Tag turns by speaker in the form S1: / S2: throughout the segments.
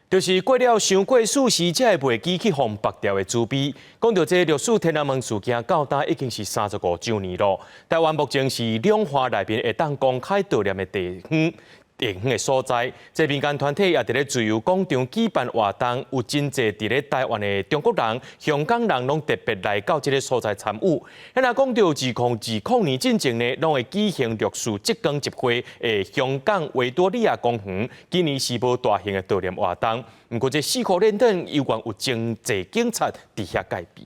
S1: 就是過了傷過40才會袂記去予縛掉的滋味。講著這六四天安門事件到今已經是35週年囉。台灣目前是兩岸內面會當公開悼念的地方。地方的所在，這民間團體也佇咧自由廣場舉辦活動，有真濟佇咧台灣的中國人、香港人攏特別來到這个所在參與。若講著2020年進前呢，攏會舉行六四燭光集會的香港維多利亞公園，今年是無大型的悼念活動。毋過這四箍連燈猶原有真濟警察佇遐戒備。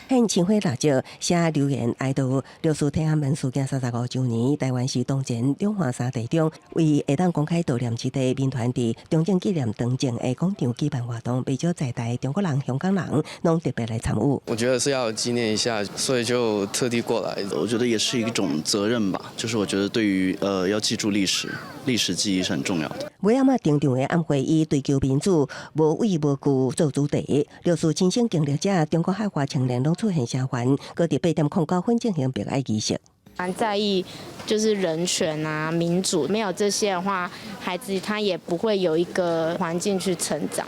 S2: 獻鮮花蠟燭，寫留言哀悼六四天安門事件35週年。台灣是當前兩岸三地中唯一會當公開悼念之地。民團佇中正紀念堂前的廣場舉辦活動，袂少在台中國人、香港人攏特別來參與。
S3: 我覺得是要紀念一下，所以就特地過來。
S4: 我覺得也是一種責任吧，就是我覺得對於要記住歷史，歷史記憶是很重要的。
S2: 尾仔登場的晚會以追求民主、無畏無懼做主題。六四親身經歷者、中國海外青年攏出現聲援，閣佇8點09分進行默哀儀式。
S5: 蠻在意就是人權啊、民主，沒有這些的話，孩子他也不會有一個環境去成長。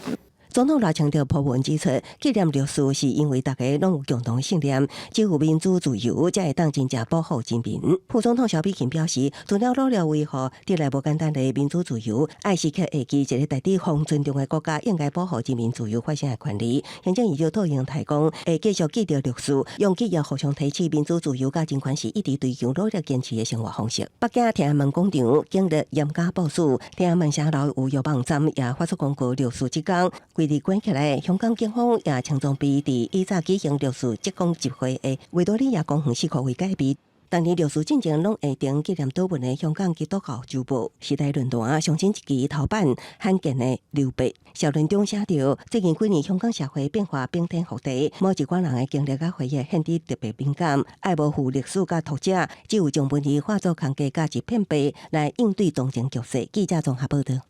S2: 總統賴清德鋪文指出，紀念六四是因為大家攏有共同信念，只有民主自由才會當真正保護人民。副總統蕭美琴表示，除了努力維護得來無簡單的民主自由，愛時刻會記一个值得予尊重的國家應該保護人民自由發聲的權利。行政院長卓榮泰講，會繼續記著六四，用企業互相提起民主自由佮人權是一直追求努力堅持的生活方式。北京天安門廣場警力嚴加部署，天安門城樓有藥網站也發出公告，六四這工。規日關起來，香港警方也輕裝備佇以早舉行六四燭光集會的維多利亞公園四箍圍戒備。當年六四進前攏會登紀念禱文的香港基督教週報時代論壇上新一期頭版罕見的留白，社論中寫著最近幾年香港社會變化翻天覆地，某一寡人的經歷佮回憶顯得特別敏感，愛無負歷史佮讀者，只有將文字化作空格佮一片白來應對當前局勢。記者綜合報導。